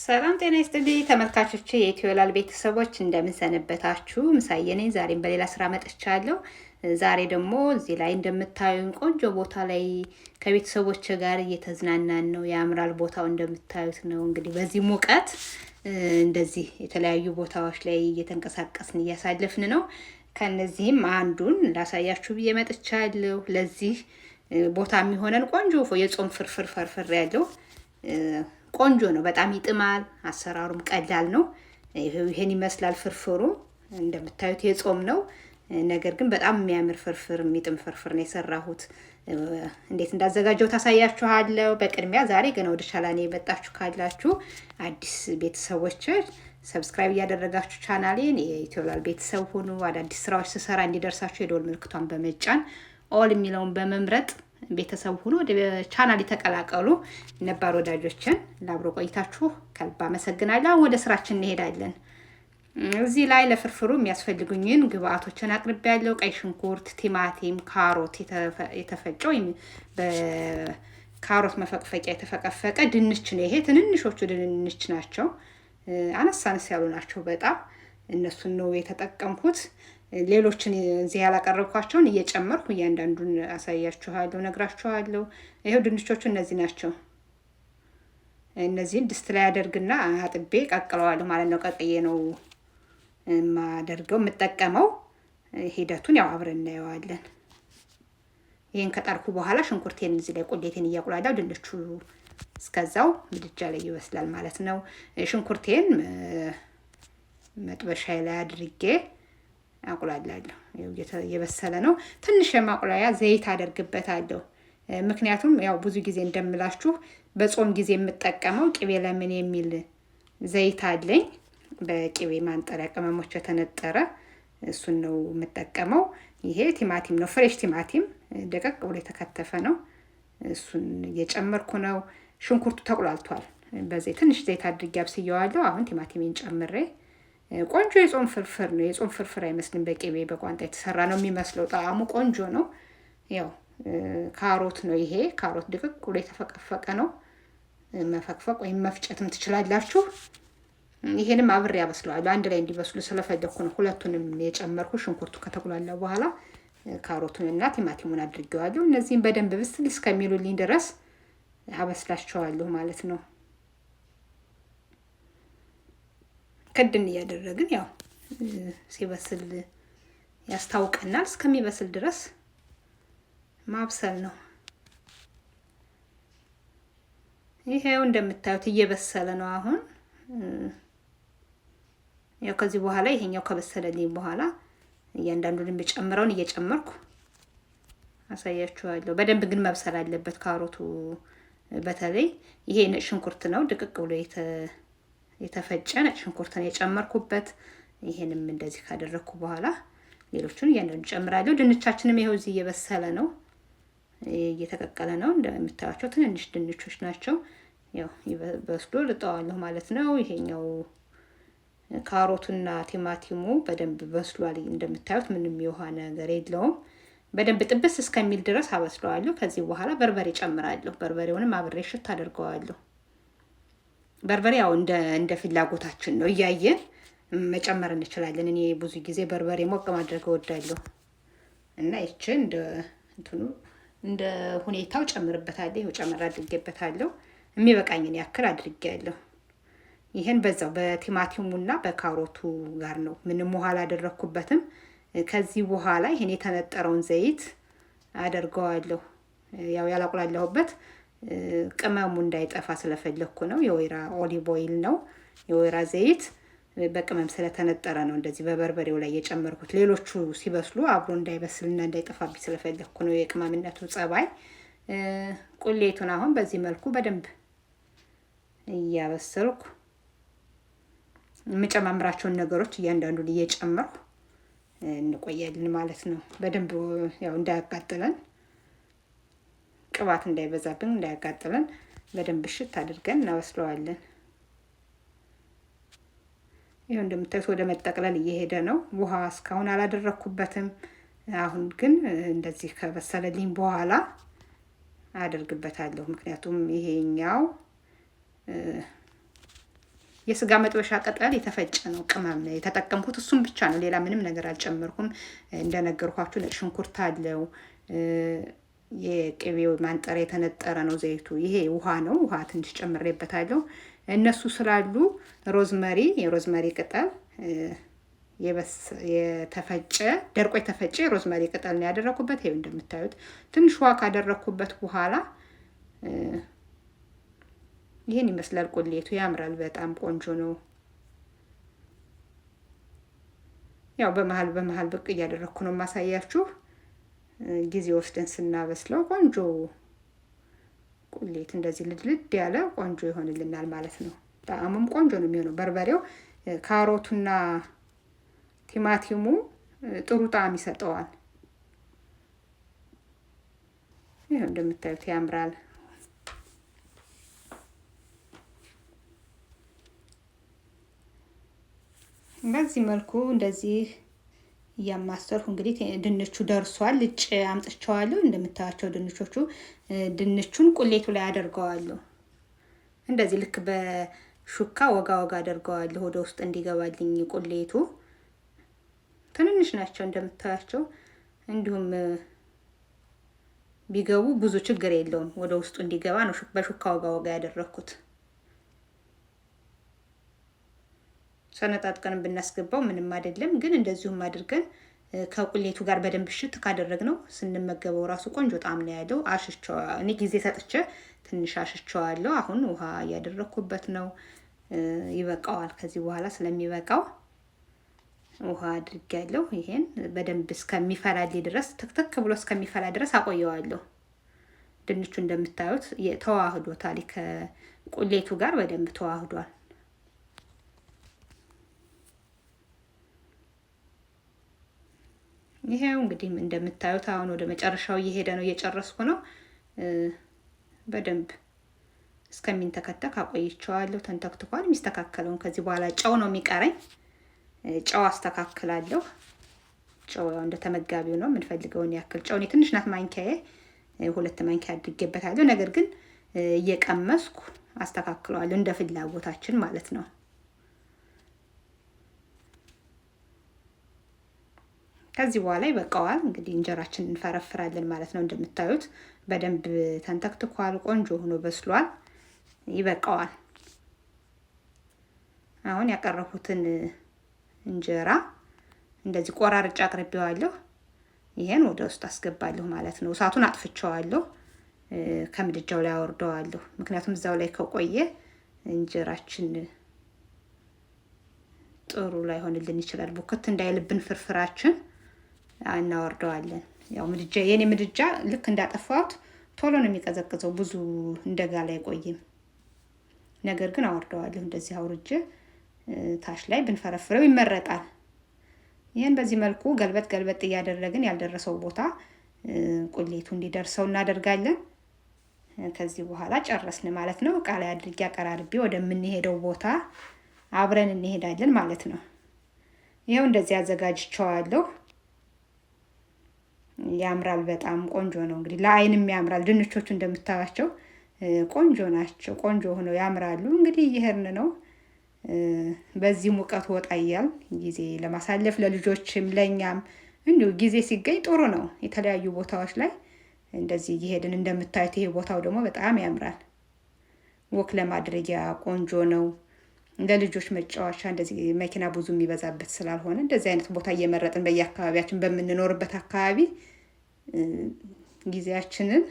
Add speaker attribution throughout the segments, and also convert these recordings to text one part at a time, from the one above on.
Speaker 1: ሰላም ጤና ይስጥልኝ ተመልካቾቼ፣ የኢትዮላል ቤተሰቦች እንደምን ሰነበታችሁ? ምሳዬ ነኝ። ዛሬም በሌላ ስራ መጥቻለሁ። ዛሬ ደግሞ እዚህ ላይ እንደምታዩን ቆንጆ ቦታ ላይ ከቤተሰቦች ጋር እየተዝናናን ነው። ያምራል ቦታው እንደምታዩት ነው። እንግዲህ በዚህ ሙቀት እንደዚህ የተለያዩ ቦታዎች ላይ እየተንቀሳቀስን እያሳለፍን ነው። ከነዚህም አንዱን ላሳያችሁ ብዬ መጥቻለሁ። ለዚህ ቦታ የሚሆነን ቆንጆ የጾም ፍርፍር ፈርፍር ያለው ቆንጆ ነው። በጣም ይጥማል። አሰራሩም ቀላል ነው። ይሄን ይመስላል ፍርፍሩ። እንደምታዩት የጾም ነው። ነገር ግን በጣም የሚያምር ፍርፍር፣ የሚጥም ፍርፍር ነው የሰራሁት። እንዴት እንዳዘጋጀው ታሳያችኋለሁ። በቅድሚያ ዛሬ ገና ወደ ቻናሌ የመጣችሁ ካላችሁ አዲስ ቤተሰቦች subscribe እያደረጋችሁ ቻናሌን የኢትዮላል ቤተሰብ ሁኑ። አዳዲስ ስራዎች ስሰራ እንዲደርሳችሁ የደወል ምልክቷን በመጫን all የሚለውን በመምረጥ ቤተሰብ ሁኑ። ወደ ቻናል የተቀላቀሉ ነባር ወዳጆችን ለአብሮ ቆይታችሁ ከልብ አመሰግናለሁ። ወደ ስራችን እንሄዳለን። እዚህ ላይ ለፍርፍሩ የሚያስፈልጉኝን ግብአቶችን አቅርቤያለሁ። ቀይ ሽንኩርት፣ ቲማቲም፣ ካሮት የተፈጨ ወይም በካሮት መፈቅፈቂያ የተፈቀፈቀ ድንች ነው። ይሄ ትንንሾቹ ድንች ናቸው። አነስ አነስ ያሉ ናቸው በጣም እነሱን ነው የተጠቀምኩት። ሌሎችን እዚህ ያላቀረብኳቸውን እየጨመርኩ እያንዳንዱን አሳያችኋለሁ፣ ነግራችኋለሁ። ይኸው ድንቾቹ እነዚህ ናቸው። እነዚህን ድስት ላይ አደርግና አጥቤ ቀቅለዋለሁ ማለት ነው። ቀቅዬ ነው የማደርገው የምጠቀመው። ሂደቱን ያው አብረን እናየዋለን። ይህን ከጣርኩ በኋላ ሽንኩርቴን እዚህ ላይ ቁሌቴን እያቁላላሁ ድንቹ እስከዛው ምድጃ ላይ ይበስላል ማለት ነው። ሽንኩርቴን መጥበሻ ላይ አድርጌ አቁላላለሁ። እየበሰለ ነው። ትንሽ የማቁላያ ዘይት አደርግበታለሁ። ምክንያቱም ያው ብዙ ጊዜ እንደምላችሁ በጾም ጊዜ የምጠቀመው ቅቤ ለምን የሚል ዘይት አለኝ። በቅቤ ማንጠሪያ ቅመሞች የተነጠረ እሱን ነው የምጠቀመው። ይሄ ቲማቲም ነው፣ fresh ቲማቲም ደቀቅ ብሎ የተከተፈ ነው። እሱን እየጨመርኩ ነው። ሽንኩርቱ ተቁላልቷል። በዘይት ትንሽ ዘይት አድርጌ አብስየዋለሁ። አሁን ቲማቲሜን ጨምሬ ቆንጆ የጾም ፍርፍር ነው። የጾም ፍርፍር አይመስልም። በቅቤ በቋንጣ የተሰራ ነው የሚመስለው። ጣዕሙ ቆንጆ ነው። ያው ካሮት ነው ይሄ። ካሮት ድቅቅ ብሎ የተፈቀፈቀ ነው። መፈቅፈቅ ወይም መፍጨትም ትችላላችሁ። ይሄንም አብሬ አበስለዋለሁ። አንድ ላይ እንዲበስሉ ስለፈለኩ ነው ሁለቱንም የጨመርኩ። ሽንኩርቱ ከተቁላላ በኋላ ካሮቱን እና ቲማቲሙን አድርጌዋለሁ። እነዚህም በደንብ ብስል እስከሚሉልኝ ድረስ አበስላቸዋለሁ ማለት ነው። ክድን እያደረግን ያው ሲበስል ያስታውቀናል። እስከሚበስል ድረስ ማብሰል ነው። ይሄው እንደምታዩት እየበሰለ ነው አሁን። ያው ከዚህ በኋላ ይሄኛው ከበሰለልኝ በኋላ እያንዳንዱን የሚጨምረውን እየጨመርኩ አሳያችኋለሁ። በደንብ ግን መብሰል አለበት ካሮቱ። በተለይ ይሄ ነጭ ሽንኩርት ነው ድቅቅ ብሎ የተፈጨ ነጭ ሽንኩርት ነው የጨመርኩበት። ይሄንም እንደዚህ ካደረግኩ በኋላ ሌሎቹን እያንዳንዱ ጨምራለሁ። ድንቻችንም ይኸው እዚህ እየበሰለ ነው፣ እየተቀቀለ ነው። እንደምታዩቸው ትንንሽ ድንቾች ናቸው። ያው በስሎ ልጠዋለሁ ማለት ነው። ይሄኛው ካሮቱና ቲማቲሙ በደንብ በስሏል። እንደምታዩት ምንም የውሃ ነገር የለውም። በደንብ ጥብስ እስከሚል ድረስ አበስለዋለሁ። ከዚህ በኋላ በርበሬ ጨምራለሁ። በርበሬውንም አብሬ ሽት አደርገዋለሁ። በርበሬ ያው እንደ ፍላጎታችን ነው፣ እያየን መጨመር እንችላለን። እኔ ብዙ ጊዜ በርበሬ ሞቅ ማድረግ እወዳለሁ እና ይችን እንደ እንትኑ እንደ ሁኔታው ጨምርበታለሁ። ይኸው ጨምር አድርጌበታለሁ። የሚበቃኝን ያክል አድርጌያለሁ። ይህን በዛው በቲማቲሙና በካሮቱ ጋር ነው። ምንም ውሃ አላደረኩበትም። ከዚህ በኋላ ይህን የተነጠረውን ዘይት አደርገዋለሁ። ያው ያላቁላለሁበት ቅመሙ እንዳይጠፋ ስለፈለግኩ ነው። የወይራ olive oil ነው፣ የወይራ ዘይት በቅመም ስለተነጠረ ነው እንደዚህ በበርበሬው ላይ የጨመርኩት። ሌሎቹ ሲበስሉ አብሮ እንዳይበስልና እንዳይጠፋብኝ ስለፈለግኩ ነው የቅመምነቱ ጸባይ። ቁሌቱን አሁን በዚህ መልኩ በደንብ እያበሰልኩ የምጨማምራቸውን ነገሮች እያንዳንዱን እየጨመርኩ እንቆያለን ማለት ነው። በደንብ ያው እንዳያቃጥለን ቅባት እንዳይበዛብን እንዳያቃጥለን በደንብ እሽት አድርገን እናበስለዋለን። ይኸው እንደምታዩት ወደ መጠቅለል እየሄደ ነው። ውሃ እስካሁን አላደረኩበትም። አሁን ግን እንደዚህ ከበሰለልኝ በኋላ አደርግበታለሁ። ምክንያቱም ይሄኛው የስጋ መጥበሻ ቅጠል የተፈጨ ነው ቅመም የተጠቀምኩት፣ እሱም ብቻ ነው። ሌላ ምንም ነገር አልጨመርኩም። እንደነገርኳችሁ ነጭ ሽንኩርት አለው። የቅቤው ማንጠሪያ የተነጠረ ነው ዘይቱ። ይሄ ውሃ ነው። ውሃ ትንሽ ጨምሬበታለሁ። እነሱ ስላሉ ሮዝመሪ፣ የሮዝመሪ ቅጠል የተፈጨ ደርቆ የተፈጨ የሮዝመሪ ቅጠል ነው ያደረኩበት። ይኸው እንደምታዩት ትንሽ ውሃ ካደረኩበት በኋላ ይህን ይመስላል ቁሌቱ። ያምራል። በጣም ቆንጆ ነው። ያው በመሀል በመሀል ብቅ እያደረግኩ ነው የማሳያችሁ። ጊዜ ወስደን ስናበስለው ቆንጆ ቁሌት እንደዚህ ልድልድ ያለ ቆንጆ ይሆንልናል ማለት ነው። ጣዕሙም ቆንጆ ነው የሚሆነው። በርበሬው ካሮቱና ቲማቲሙ ጥሩ ጣዕም ይሰጠዋል። ይኸው እንደምታዩት ያምራል። በዚህ መልኩ እንደዚህ እያማሰርኩ እንግዲህ ድንቹ ደርሷል። ልጭ አምጥቼዋለሁ። እንደምታያቸው ድንቾቹ ድንቹን ቁሌቱ ላይ አደርገዋለሁ። እንደዚህ ልክ በሹካ ወጋ ወጋ አደርገዋለሁ ወደ ውስጥ እንዲገባልኝ ቁሌቱ። ትንንሽ ናቸው እንደምታያቸው። እንዲሁም ቢገቡ ብዙ ችግር የለውም። ወደ ውስጡ እንዲገባ ነው በሹካ ወጋ ወጋ ያደረኩት። ሰነጣጥቀን ብናስገባው ምንም አይደለም። ግን እንደዚሁም አድርገን ከቁሌቱ ጋር በደንብ እሽት ካደረግነው ስንመገበው ራሱ ቆንጆ ጣዕም ነው ያለው። አሽቸዋ እኔ ጊዜ ሰጥቼ ትንሽ አሽቸዋለሁ። አሁን ውሃ እያደረኩበት ነው። ይበቃዋል። ከዚህ በኋላ ስለሚበቃው ውሃ አድርጌያለሁ። ይሄን በደንብ እስከሚፈላልኝ ድረስ ትክትክ ብሎ እስከሚፈላ ድረስ አቆየዋለሁ። ድንቹ እንደምታዩት ተዋህዶታል፣ ከቁሌቱ ጋር በደንብ ተዋህዷል። ይሄው እንግዲህ እንደምታዩት አሁን ወደ መጨረሻው እየሄደ ነው፣ እየጨረስኩ ነው። በደንብ እስከሚንተከተክ አቆይቸዋለሁ። ተንተክትኳል። የሚስተካከለውን ከዚህ በኋላ ጨው ነው የሚቀረኝ። ጨው አስተካክላለሁ። ጨው ያው እንደ ተመጋቢው ነው የምንፈልገውን ያክል ጨው። እኔ ትንሽ ናት ማንኪያዬ፣ 2 ማንኪያ አድርጌበታለሁ። ነገር ግን እየቀመስኩ አስተካክለዋለሁ እንደ ፍላጎታችን ማለት ነው። ከዚህ በኋላ ይበቃዋል። እንግዲህ እንጀራችንን እንፈረፍራለን ማለት ነው። እንደምታዩት በደንብ ተንተክትኳል። ቆንጆ ሆኖ በስሏል። ይበቃዋል። አሁን ያቀረብኩትን እንጀራ እንደዚህ ቆራርጬ አቅርቤዋለሁ። ይሄን ወደ ውስጥ አስገባለሁ ማለት ነው። እሳቱን አጥፍቼዋለሁ። ከምድጃው ላይ አወርደዋለሁ። ምክንያቱም እዛው ላይ ከቆየ እንጀራችን ጥሩ ላይሆንልን ይችላል። ቡክት እንዳይልብን ፍርፍራችን እናወርደዋለን። ያው ምድጃ የኔ ምድጃ ልክ እንዳጠፋሁት ቶሎ ነው የሚቀዘቅዘው፣ ብዙ እንደጋለ አይቆይም። ነገር ግን አወርደዋለሁ። እንደዚህ አውርጄ ታች ላይ ብንፈረፍረው ይመረጣል። ይህን በዚህ መልኩ ገልበጥ ገልበጥ እያደረግን ያልደረሰው ቦታ ቁሌቱ እንዲደርሰው እናደርጋለን። ከዚህ በኋላ ጨረስን ማለት ነው። እቃ ላይ አድርጌ አቀራርቤ ወደምንሄደው ቦታ አብረን እንሄዳለን ማለት ነው። ይኸው እንደዚህ አዘጋጅቼዋለሁ። ያምራል። በጣም ቆንጆ ነው። እንግዲህ ለአይንም ያምራል። ድንቾቹ እንደምታያቸው ቆንጆ ናቸው። ቆንጆ ሆነው ያምራሉ። እንግዲህ እየሄድን ነው። በዚህ ሙቀት ወጣ እያል ጊዜ ለማሳለፍ ለልጆችም ለእኛም እንዲሁ ጊዜ ሲገኝ ጥሩ ነው። የተለያዩ ቦታዎች ላይ እንደዚህ እየሄድን እንደምታዩት ይሄ ቦታው ደግሞ በጣም ያምራል። walk ለማድረጊያ ቆንጆ ነው። ለልጆች መጫወቻ እንደዚህ መኪና ብዙ የሚበዛበት ስላልሆነ እንደዚህ አይነት ቦታ እየመረጥን በየአካባቢያችን በምንኖርበት አካባቢ ጊዜያችንን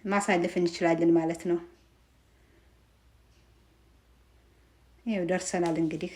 Speaker 1: ማሳለፍ እንችላለን ማለት ነው። ይኸው ደርሰናል። እንግዲህ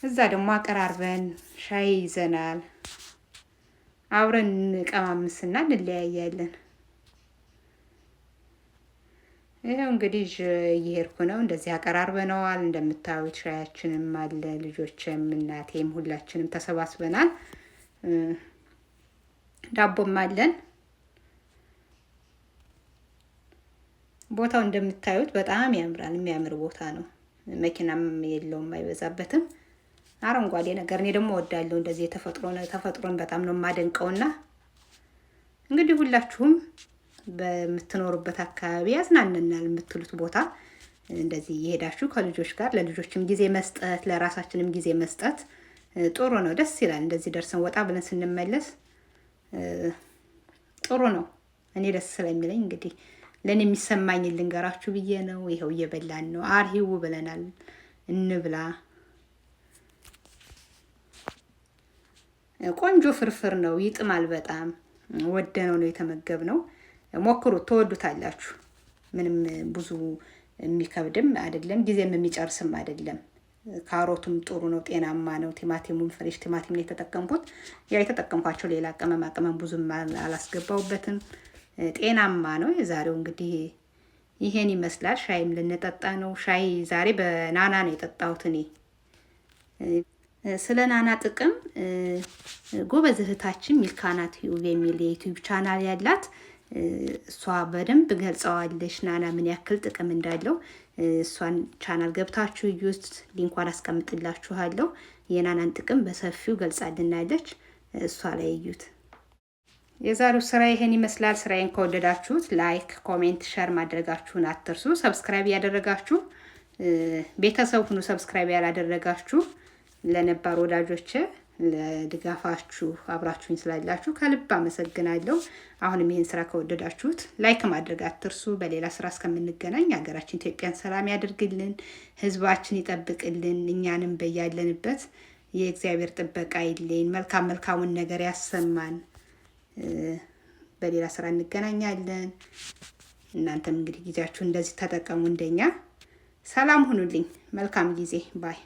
Speaker 1: እዛ ደግሞ አቀራርበን ሻይ ይዘናል። አብረን እንቀማምስና እንለያያለን። ይኸው እንግዲህ እየሄድኩ ነው። እንደዚህ አቀራርበነዋል። እንደምታዩት ሻያችንም አለ፣ ልጆችም እናቴም ሁላችንም ተሰባስበናል። ዳቦም አለን። ቦታው እንደምታዩት በጣም ያምራል። የሚያምር ቦታ ነው። መኪናም የለውም፣ አይበዛበትም። አረንጓዴ ነገር እኔ ደግሞ እወዳለሁ። እንደዚህ ተፈጥሮን በጣም ነው የማደንቀውና እንግዲህ ሁላችሁም በምትኖሩበት አካባቢ ያዝናነናል የምትሉት ቦታ እንደዚህ እየሄዳችሁ ከልጆች ጋር ለልጆችም ጊዜ መስጠት ለራሳችንም ጊዜ መስጠት ጥሩ ነው። ደስ ይላል። እንደዚህ ደርሰን ወጣ ብለን ስንመለስ ጥሩ ነው። እኔ ደስ ስለሚለኝ እንግዲህ ለእኔ የሚሰማኝ ልንገራችሁ ብዬ ነው። ይኸው እየበላን ነው። አርሂው ብለናል። እንብላ። ቆንጆ ፍርፍር ነው። ይጥማል በጣም ወደነው ነው የተመገብነው። ሞክሩት፣ ትወዱታላችሁ። ምንም ብዙ የሚከብድም አይደለም፣ ጊዜም የሚጨርስም አይደለም። ካሮቱም ጥሩ ነው፣ ጤናማ ነው። ቲማቲሙም fresh ቲማቲም ነው የተጠቀምኩት። ያው የተጠቀምኳቸው ሌላ ቅመማ ቅመም ብዙም አላስገባውበትም። ጤናማ ነው። የዛሬው እንግዲህ ይሄን ይመስላል። ሻይም ልንጠጣ ነው። ሻይ ዛሬ በናና ነው የጠጣሁት እኔ። ስለ ናና ጥቅም ጎበዝ እህታችን ሚልካና ቲዩብ የሚል የዩቲዩብ ቻናል ያላት እሷ በደንብ ገልጸዋለች፣ ናና ምን ያክል ጥቅም እንዳለው። እሷን ቻናል ገብታችሁ እዩት፣ link ኳን አስቀምጥላችኋለሁ። የናናን ጥቅም በሰፊው ገልጻልናለች። እሷ ላይ እዩት። የዛሬው ስራ ይሄን ይመስላል። ስራዬን ከወደዳችሁት like፣ comment፣ share ማድረጋችሁን አትርሱ። subscribe ያደረጋችሁ ቤተሰብ ሁኑ። subscribe ያላደረጋችሁ ለነባር ወዳጆች ለድጋፋችሁ አብራችሁኝ ስላላችሁ ከልብ አመሰግናለሁ። አሁንም ይህን ስራ ከወደዳችሁት like ማድረግ አትርሱ። በሌላ ስራ እስከምንገናኝ ሀገራችን ኢትዮጵያን ሰላም ያደርግልን፣ ሕዝባችን ይጠብቅልን፣ እኛንም በያለንበት የእግዚአብሔር ጥበቃ ይለይን፣ መልካም መልካሙን ነገር ያሰማን። በሌላ ስራ እንገናኛለን። እናንተም እንግዲህ ጊዜያችሁ እንደዚህ ተጠቀሙ። እንደኛ ሰላም ሁኑልኝ። መልካም ጊዜ bye።